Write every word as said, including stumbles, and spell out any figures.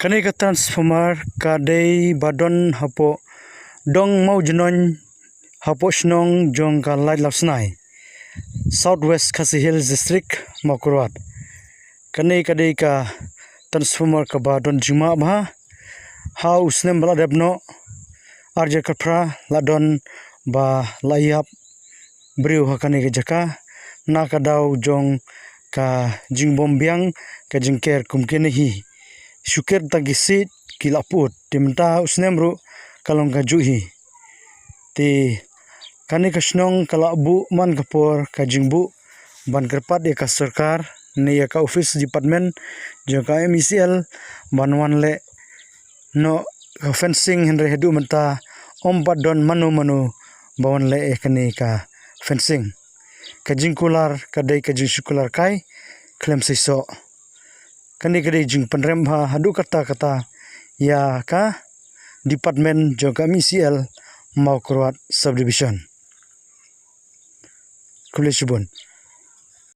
Kane ka transformer ka dei ba don hapoh Dong Mawjynnoh, hapoh shnong jong ka Laitlawsnai, South West Khasi Hills District, Mawkyrwat. Kane ka dei ka transformer kaba don jingma bha. Ha u snem ba la dep noh, arhajar khatphra, la don ba la ïap briew ha kane ka jaka na ka daw jong ka jingbym biang ka jingker kum kine hi. Shu ker tang ki siej ki la put, te mynta u snem ruh ka long kajuh hi. Te kane ka shnong ka la buh man ka por ka jingbuh ban kyrpad ïa ka sorkar ne ïa ka office department jong ka M E C L ban wan leh noh ka fencing, hynrei haduh mynta ym pat don mano mano ba wan leh ïa kane ka fencing. Ka jingkular ka dei ka jingsngewkular kai khlem seisoh. Kane ka dei jingpynrem bha haduh katta katta ïa ka department jong ka M E C L Mawkyrwat Subdivision. Khublei shibun.